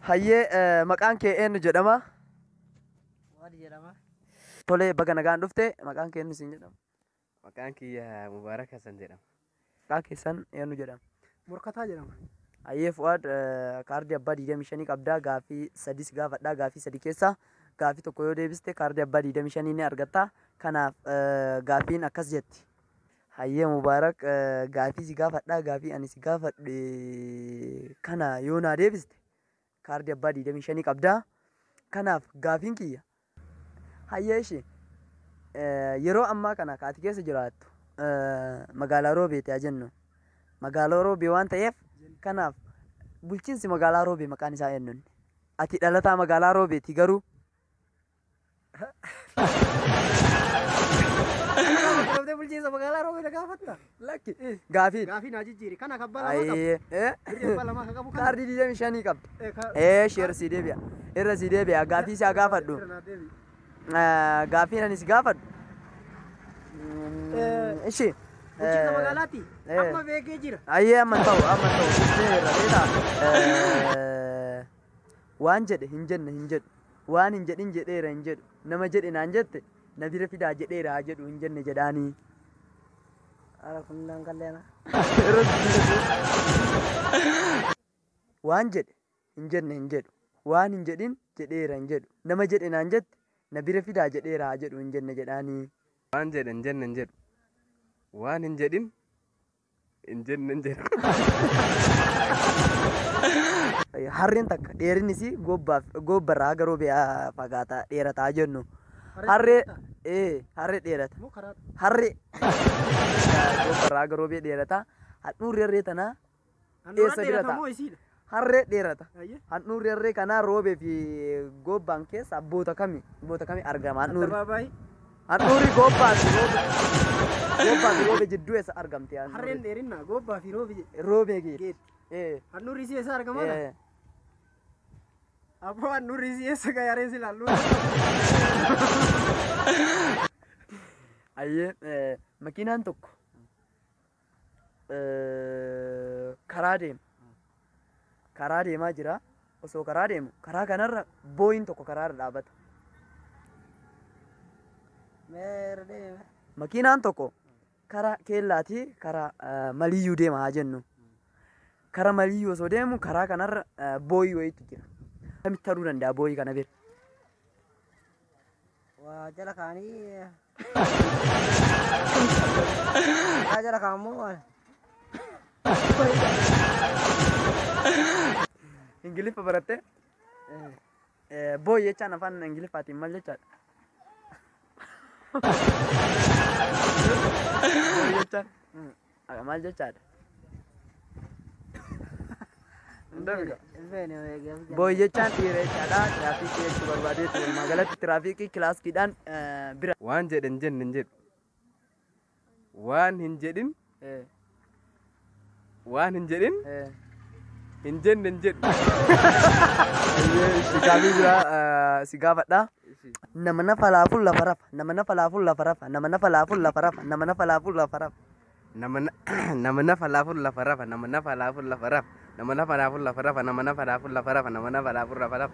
Hayyee maqaan kee eenyu jedhama? Fuad jedhama. Tolee baga nagaan dhufte maqaan kee eenyu siin jedhama? Maqaan kiyya Mubaarak Hassan jedhama. Maqaa keessan eenyu jedhama? Morkataa jedhama. Hayyee Fuad kaardii abbaa 25 qabdaa gaaffii sadis gaafadhaa gaaffii sadi keessaa gaaffii tokko yoo deebiste kaardii abbaa 25 ni argatta. Kanaaf gaaffiin akkas jetti. Hayyee Mubaarak gaaffii si gaafadhaa gaaffii ani si gaafadhe kana yoo naa deebiste kaardii abbaa 25 qabdaa. Kanaaf gaaffiin kiyya. Hayyee ishee yeroo ammaa kana kaati keessa jiraattu magaalaa Roobeeti haa jennu. Magaalaa Roobee waan ta'eef kanaaf bulchiinsi magaalaa Roobee maqaan isaa eenyuun? Ati dhalataa magaalaa Roobeeti garuu Qabdee bulchiinsa magaalaa Roobee na gaafatta? Lakki gaafii. Gaafii naa jijjiiri. Kana kan abbaa lamaa qabu. Ayyee. Birrii abbaa lamaa kan qabu kana. Kaardii 25 qabda. Sheer sii deebi'a. Irra sii deebi'a. Gaafii si haa gaafadhu. Irra naa deebi'i. Gaaffiin ani si gaafadhu. Ishi. Bulchiinsa magaalaati. Amma beekee jira. Ayyee amma ta'u amma ta'u. Irra beektaa. Waan jedhe hin jenne hin jedhu. Waan hin jedhin jedheera hin jedhu. Nama jedhe naan jette na bira fidaa jedheera haa jedhu hin jenne jedhaanii. Ara kun naan kalleena. Waan jedhe hin jenne hin jedhu. Waan hin jedhin jedheera hin jedhu. Nama jedhe naan jette na bira fidaa jedheera haa jedhu hin jenne jedhaanii. Waan jedhe hin jenne hin jedhu. Waan hin jedhin hin jenne hin jedhu. Harreen takka dheerinni isii goobbarraa haga Roobee fagaataa dheerataa jennu. Harree harree dheerata. Moo karaa Harree goobbarraa haga Roobee dheerata. Handhuurri harree tanaa Handhuura eessa bira dheerata ta'a? moo isiidha? Harree dheerata. Ayyee. Handhuurri harree kanaa Roobee fi goobbaan keessa abboota kami abboota kami argama handhuurri? Addabaabaayii. Handhuurri goobbaa fi Roobee goobbaa fi Roobee jidduu eessa argamti Harreen handhuurri? dheerinna goobbaa fi Roobee jedhe. Roobee geetti. Geetti. Handhuurri isii eessa argama? Abboo handhuurri isii eessa ga'e harreen sila handhuurri. Ayyee makiinaan tokko karaa deema. Karaa deemaa jira. Osoo karaa deemu karaa kanarra booyin tokko karaarra dhaabata. Meera deema. Makiinaan tokko karaa keellaatii karaa maliyyuu deema haa jennu. Karaa maliyyuu osoo deemu karaa kanarra booyii wayiitu jira. Kamitti taruu danda'a booyii kana bira? Waa jala kaanii. Waa jala kaa'ammoo waan. Ingiliffa barattee? Booyii jechaan afaan Ingiliffaatiin maal jechaadha? Booyii jechaan maal jechaadha? Booyii jechaan dhiira jechaadha. Tiraafikii jechuu barbaadeetu walumaa galatti tiraafikii kilaaskiidhaan bira. Waan jedhe hin jenne hin jedhu. Waan hin jedhin waan hin jedhin hin jenne hin jedhu. Gaaffii biraa si gaafadha. Nama nafa laafuun lafa rafa. Nama nafa laafuun lafa rafa. Nama nafa laafuun lafa rafa. Nama nafa laafuun lafa rafa. Nama nafa laafuun lafa rafa. Nama nafa laafuun lafa rafa. Nama nafa laafuun lafa rafa. Nama nafa laafuun lafa rafa. Nama nafa laafuun lafa rafa.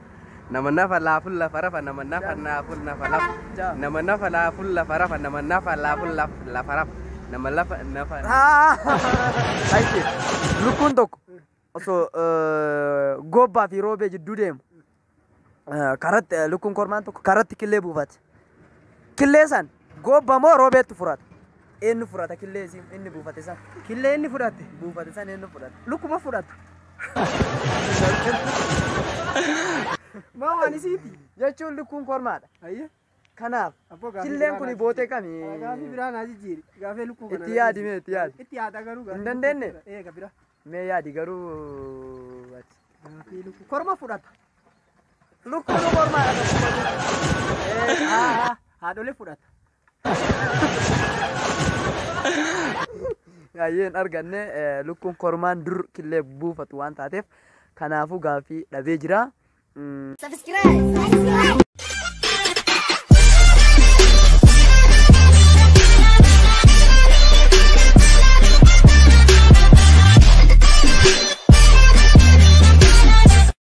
Nama nafa laafuun lafa rafa. Nama nafa laafuun lafa rafa. Nama nafa laafuun lafa rafa. Nama nafa laafuun lafa rafa. Nama lafa nafa. Ayyee lukkuun tokko osoo goobbaa fi Roobee jidduu deemu karatti lukkuun kormaan tokko karatti killee buufate. Killee san goobba moo Roobeetti furata? Eenyu furata killee inni buufate san? Killee inni fudhate. Buufate san eenyu fudhata? Lukkuma fudhata. Maa waan isiiti? Jechuun lukkuun kormaadha. Ayyee. Kanaaf Abboo gaaffii killeen biraa kun naa bootee jijjiiri. kami? Gaaffii biraa naa jijjiiri. Gaaffii lukkuu kana. Itti yaadi mee itti yaadi. Itti yaada garuu gaaffii. Hin dandeenye? Ee gabira. Mee yaadi garuu ati. Gaaffii lukkuu. Korma fudhata. Lukkuun kormaadha. Haadholee fudhata. Ayyeen arganne lukkuun kormaan dur killee buufatu waan taateef kanaafuu gaaffii dhabee jira. Subscribe.